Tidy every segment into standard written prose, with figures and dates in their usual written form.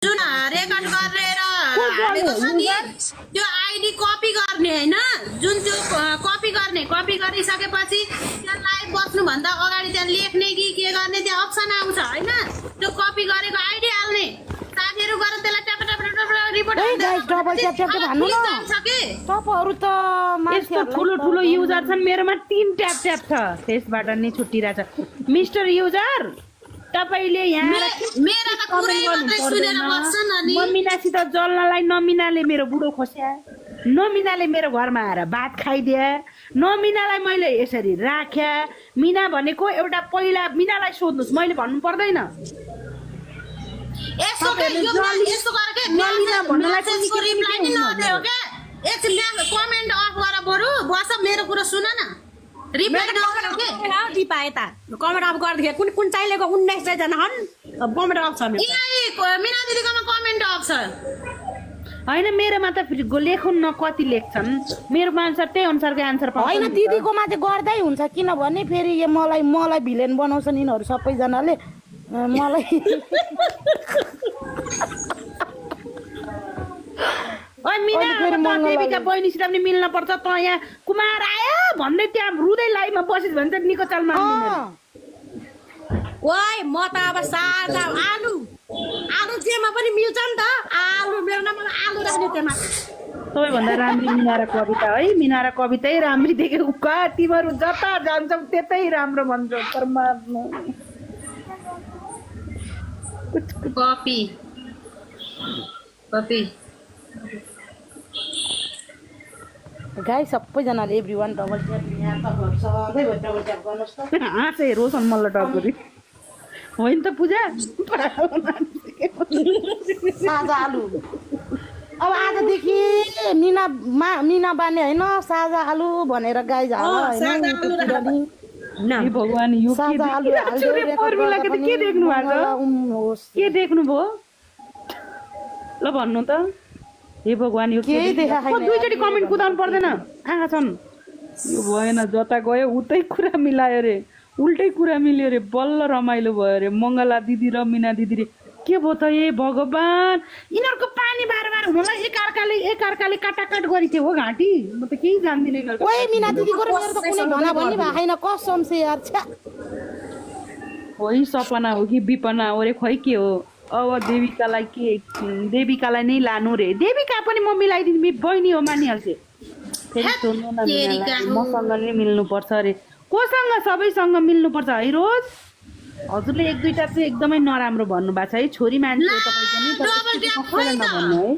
जुन रेकर्ड गरेर हालेको छ नि त्यो आइडी कपी गर्ने हैन जुन त्यो कपी गरिसकेपछि त्यहाँ लाइभ बस्नुभन्दा अगाडि त्यहाँ लेख्ने कि के गर्ने त्यहाँ अप्सन आउँछ हैन त्यो कपी गरेको आइडी हाल्ने साथीहरु गरेर त्यसलाई tap tap tap report double tap tap भन्नु न तपाईहरु त यस्तो ठुलो ठुलो युजर छन् मेरोमा 3 ट्याप ट्याप छ त्यसबाट नै छुट्टिरहेछ मिस्टर युजर तपाईले यहाँ मेरा त कुरै मात्रै सुनेर बस्छन् अनि ममिनासित जल्नलाई नमिनाले मेरो बुढो खोस्या नमिनाले मेरो घरमा आएर भात खाइदिए नमिनालाई मैले यसरी राख्या मिना भनेको एउटा पहिला मिनालाई सोध्नुस् मैले भन्नु पर्दैन यसो के यो यसो गरेर के नमिना भन्नलाई चाहिँ रिप्लाई नि नदियो के एकछिन कमेन्ट अफ गरेर बरु बस मेरो कुरा सुन न रिप्लाई नगर्नु के दिपा यता कमेन्ट अफ गर्दै कुन कुन चाहिलेको 19 जना हन कमेन्ट अफ छ मेरो मिना दिदीकोमा कमेन्ट अफ छ हैन मेरोमा त फेरि लेखुन न कति लेख्छन् मेरोमा आन्सर त्यही अनुसारको आन्सर पाउँछ हैन दिदीकोमा चाहिँ गर्दै हुन्छ किनभने फेरि यो मलाई भिलेन बनाउँछन् यिनीहरु सबैजनाले मलाई ओइ मिना देवीका बहिनीसित पनि मिल्न पर्छ त यहाँ कुमार आयो भन्दै त्यहाँ रुदै लाइभमा बसिस भने चाहिँ निको चाल मान्दिन ओइ म त अब सादा आलु जेमा पनि मिल्छ नि त आलु मेरो नाम आलु राख्ने त्यमा सबैभन्दा राम्री मिना र कविता है मिना र कवितै राम्री देखे उका तिमीहरू जता जान्छौ त्यतै राम्रो भन्छौ परमात्मा कपी गाई सबैजनाले एभ्रीवान डबल ट्याप यहाँ त सधैँभरि डबल ट्याप गर्नुहोस् त हाँसे रोशन मल्ल टपरी होइन त पूजा साझा आलु अब आजदेखि मिना बाने होइन साझा आलु भनेर गाई झाल भगवान यो साझा आलु के देख्नु भएको के देख्नुभयो ल भन्नु त हे भगवान यो के दुईचोटि कमेन्ट कुदाउनु पर्दैन आँखा छन् यो भएन जता गयो उतै कुरा मिलायो रे उल्टै कुरा मिल्यो रे बल्ल रमाइलो भयो रे मङ्गला दिदी र मिना दिदी रे के भयो त ए भगवान यिनीहरूको पानी बार हुनलाई एकअर्काले काटाकाट गरिथ्यो हो घाँटी म त केही जान्दिनँ ओइ मिना दिदीको र मेरो त कुनै भना भन्ने भएको छैन कसम से यार छ्या होइ सपना हो कि विपना हो रे खोइ के हो अब देविकालाई नै लानु रे देविका पनि म मिलाइदिनु बहिनी हो मानिहाल्छ फेरि सोध्नु न मसँग नै मिल्नुपर्छ अरे कोसँग सबैसँग मिल्नुपर्छ है रोज हजुरले एक दुईटा चाहिँ एकदमै नराम्रो भन्नुभएको छ है छोरी मान्छे हो तपाईँ पनि नभन्नु है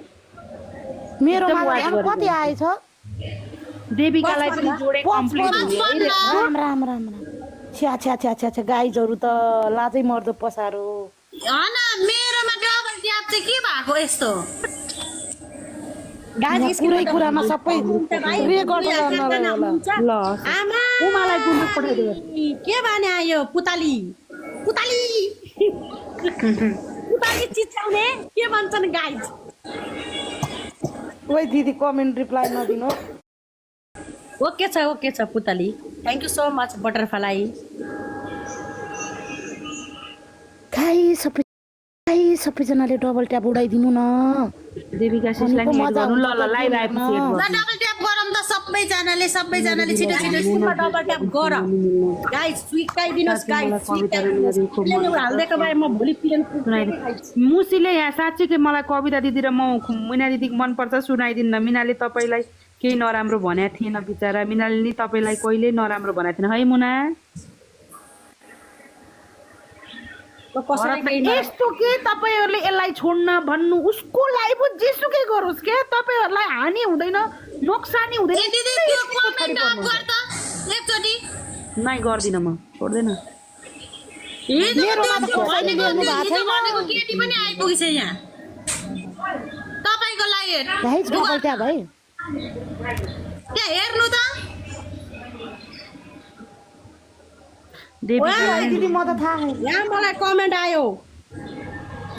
मेरो कति आएछ देविकालाई पनि जोडे कम्प्लिट राम छ्या गाइजहरू त लाजै मर्दो पसारो हैन मेरोमा डबल ट्याप चाहिँ के भएको यस्तो कुरै कुरामा सबै रेकर्ड गर्न ल आमा उमालाई गुन्डु पठाइदियो के भने आयो पुताली चिच्याउने के भन्छन् गाइज ओइ दिदी कमेन्ट रिप्लाई नदिनु ओके छ पुताली thank you so much butterfly सबैजनाले डबल ट्याप उडाइदिनु न देविका सिस्लाई नि गर्नु ल लाइभ आएपछि डबल ट्याप गरौँ त सबैजनाले छिटो डबल ट्याप गर गाइस स्वीकाइदिनुस् गाइस हाल्दैको भए म भोलि प्लेन मुसीले यहाँ साँच्चै मलाई कविता दिदी र म मिना दिदी मनपर्छ सुनाइदिन्न मिनाले तपाईँलाई केही नराम्रो भनेको थिएन बिचरा मिनाले नि तपाईँलाई कहिले नराम्रो भनेको थिएन है मुना यस्तो के तपाईहरुले यसलाई छोड्न भन्नु उसको लाइफ जेसुकै गरोस् के तपाईहरुलाई हानि हुँदैन नोक्सानी हुँदैन दिदी त्यो कमेन्ट अफ गर त एकचोटी नै गर्दिन म छोड्दैन मेरोमा त कसैले गर्नु भएको छैन भनेको केटी पनि आइपुगेछ यहाँ तपाईको लागि गाइस डबल ट्याप है के हेर्नु त दिदी म त थाहा छैन यहाँ मलाई कमेन्ट आयो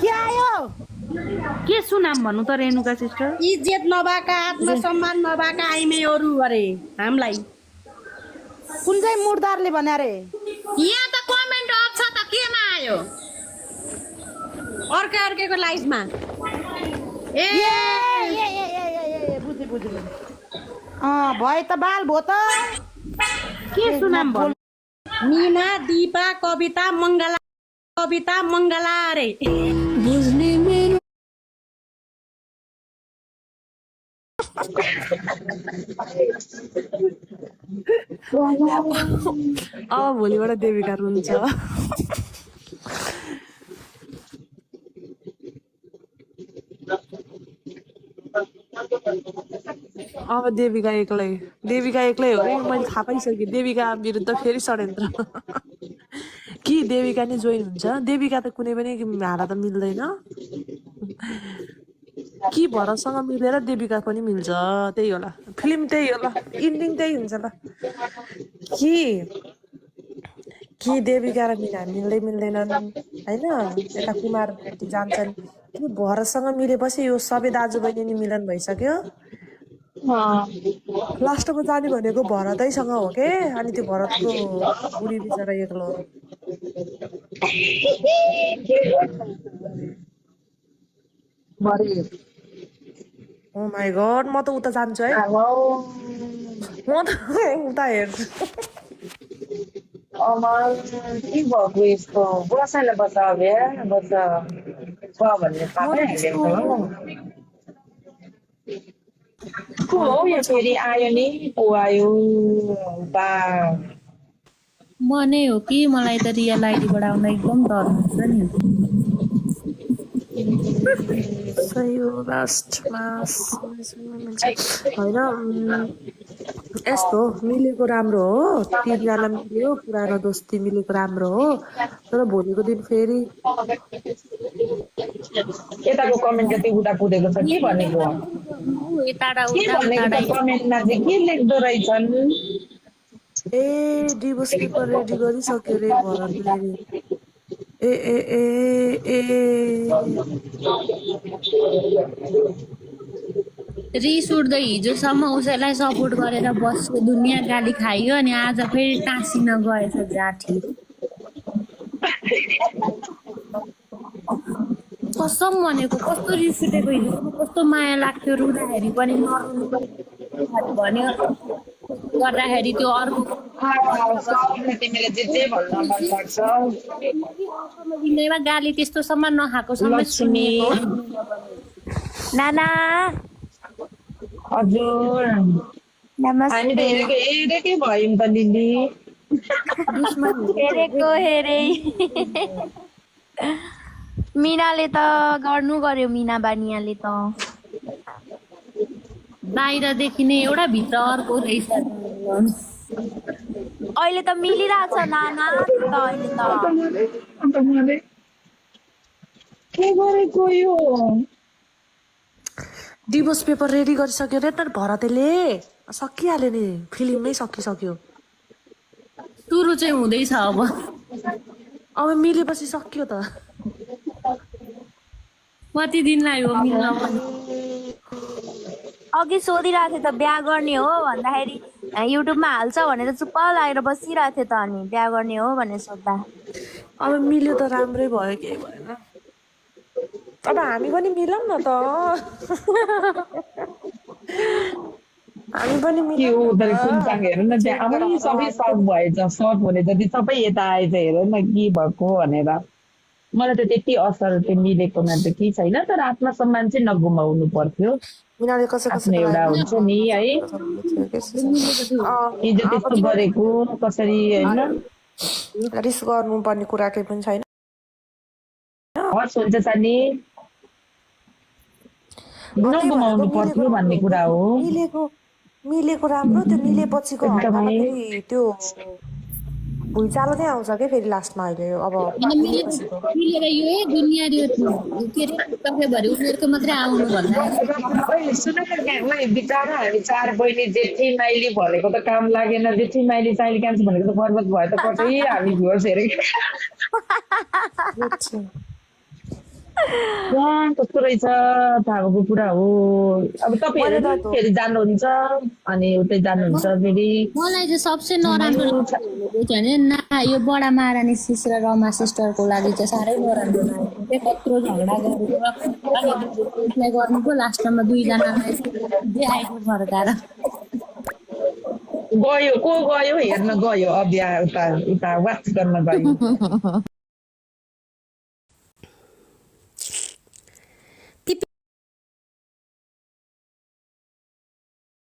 के आयो के सुनाम भन्नु त रेणुका सिस्टर इज्जत नभएका आत्मसम्मान नभएका आइमेहरू अरे हामीलाई कुन चाहिँ मुर्दारले भने अरे यहाँ त कमेन्ट अफ छ त केमा आयो अर्कैको लाइफमा ए बुझे भए त बाल भो त के सुनाम भन् मीना दीपा कविता मङ्गला रे बुझ्ने मेरो अब भोलिबाट देविका रुन्छ अब देविका एक्लै हो रे मैले थाहा पाइसकेँ देविका विरुद्ध फेरि षड्यन्त्र कि देविका नै जोइन हुन्छ देविका त कुनै पनि हारा त मिल्दैन कि भरतसँग मिलेर देविका पनि मिल्छ त्यही होला फिल्म त्यही होला इन्डिङ त्यही हुन्छ ल कि देविका र मिना मिल्दैनन् होइन यता कुमार जान्छन् कि भरतसँग मिलेपछि यो सबै दाजुबहिनी नि मिलन भइसक्यो लास्टमा जाने भनेको भरतैसँग हो के अनि त्यो भरतको बुढी बिचरा एक्लो ओ माई गॉड म त उता जान्छु है म त उता हेर्छु के भएको यस्तो बसाइले बसा बसा भन्ने थाहा पाइहाल्यो को हो यो फेरि आयो नि को आयो बा म नै हो कि मलाई त रियल आइडीबाट आउन एकदम डर हुन्छ नि सही हो लास्टमा होइन यस्तो मिलेको राम्रो हो तिनजना मिल्यो पुरानो दोस्ती मिलेको राम्रो हो तर भोलिको दिन फेरि यताको कमेन्ट जति उता कुदेको छ के भनेको कमेन्टमा चाहिँ के लेख्दो रहेछन् ए डिभोर्स पेपर रेडी गरिसक्यो रे भरतले ए ए ए ए रिस उठ्दै हिजोसम्म उसैलाई सपोर्ट गरेर बस्यो दुनियाँ गाली खाइयो अनि आज फेरि टाँसिन गएछ जाठी कसम भनेको कस्तो रिस उठेको हिजोसम्म कस्तो माया लाग्थ्यो रुँदाखेरि पनि नरुनु भन्यो गर्दाखेरि त्यो अर्को गाली त्यस्तोसम्म नखाएकोसम्म सुनिएको नाना हजुर हामी त हेरेकै भयौँ त दिदी हेरे मिनाले त गर्नु गर्यो मिना बानियाले त बाहिरदेखि नै एउटा भित्र अर्को रहेछ अहिले त मिलिरहेछ नाना अहिले त के गरेको यो डिभोर्स पेपर रेडी गरिसक्यो रे त भरतले सकिहाल्यो नि फिल्ममै सकिसक्यो सुरु चाहिँ हुँदैछ अब मिलेपछि सक्यो त कति दिन लाग्यो मिल्न अघि सोधिरहेको थिएँ त बिहा गर्ने हो भन्दाखेरि युट्युबमा हाल्छ भनेर चुप्प लागेर बसिरहेको थिएँ त अनि बिहा गर्ने हो भनेर सोद्धा अब मिल्यो त राम्रै भयो केही भएन अब हामी पनि मिलौँ न त हामी पनि हेर्नु न त्यहाँ अब सबै सर्ट भएछ सर्ट हुने जति सबै यता आएछ हेर न के भएको भनेर मलाई त त्यति असर त्यो मिलेकोमा त केही छैन तर आत्मसम्मान चाहिँ नगुमाउनु पर्थ्यो आफ्नो एउटा हुन्छ नि है हिजो त्यस्तो गरेको कसरी होइन रिस गर्नुपर्ने कुरा केही पनि छैन हर्स हुन्छ सानी नगुमाउनु पर्थ्यो भन्ने कुरा हो मिलेको राम्रो त्यो मिलेपछिको त्यो भुइँचालो नै आउँछ क्या फेरि लास्टमा अहिले अब मिलेर यो दुनियाँ के अरे उनीहरूको मात्रै आउनु भन्दा सुन न बिचरा हामी चार बहिनी जेठी माइली भनेको त काम लागेन जेठी माइली चाइली क्यान्सर भनेको त बर्बाद भयो त कतै हामी भ्युअर्स हेरेको कस्तो रहेछ थाहा भएको कुरा हो अब तपाईँहरू फेरि जानुहुन्छ अनि उतै जानुहुन्छ फेरि मलाई चाहिँ सबसे नराम्रो लाग्यो भने ना यो बडा महारानी सिस र रमा सिस्टरको लागि चाहिँ साह्रै नराम्रो लाग्यो के कत्रो झगडा गरेर गर्नुको लास्टमा दुईजनालाई आएको फर्काएर गयो को गयो हेर्न गयो अभ्या उता उता वाच गर्न गयो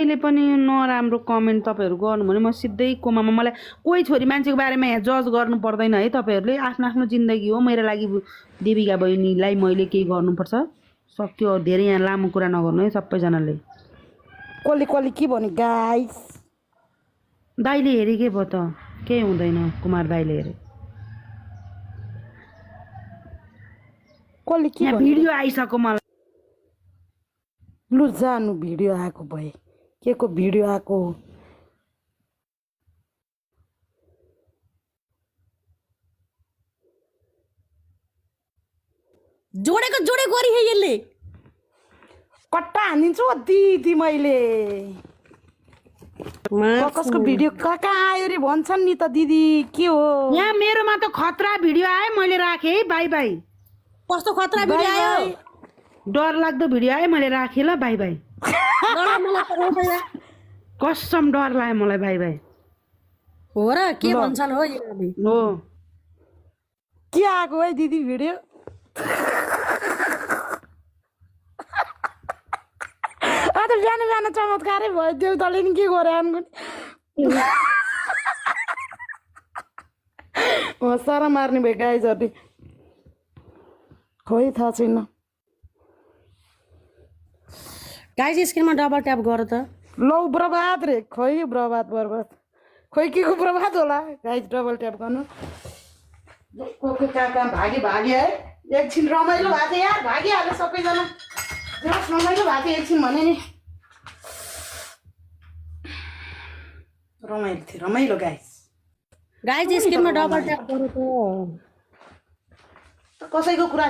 अहिले पनि नराम्रो कमेन्ट तपाईँहरू गर्नु भने म सिधै कोमामा मलाई कोही छोरी मान्छेको बारेमा यहाँ जज गर्नु पर्दैन है तपाईँहरूले आफ्नो आफ्नो जिन्दगी हो मेरो लागि देविका बहिनीलाई मैले केही गर्नुपर्छ सक्यो धेरै यहाँ लामो कुरा नगर्नु है सबैजनाले कसले कसले के भन्यो गाइस दाइले हेरे के भयो त केही हुँदैन कुमार दाइले हेरे कसले के यहाँ भिडियो आइसक्यो मलाई लु जानु भिडियो आएको भए के को भिडियो आएको जोडेको जोडे गरी है यसले कट्टा हानिदिन्छु दिदी मैले कसको भिडियो कहाँ आयो रे भन्छन् नि त दिदी के हो यहाँ मेरोमा त खतरा भिडियो आयो मैले राखेँ है बाई बाई कस्तो खतरा भिडियो आयो डर लाग्दो भिडियो आयो मैले राखेँ ल बाई बाई कसम डर लाग्यो मलाई बाई बाई हो र के भन्छन् हो यिनीहरूले हो के आएको है दिदी भिडियो आज बिहान बिहान चमत्कारै भयो देउताले नि के गरे सारा मार्ने भयो गाइजहरूले खोइ थाहा छैन गाइज स्क्रिनमा डबल ट्याप गर त लौ बर्बाद रे खोइ बर्बाद खोइ के को बर्बाद होला गाइज डबल ट्याप गर्नु को कहाँ भागे है एकछिन रमाइलो भएको थियो यार भागिहाल्यो सबैजना जस रमाइलो भएको थियो एकछिन भने नि रमाइलो थियो रमाइलो गाइज स्क्रिनमा डबल ट्याप गर त कसैको कुरा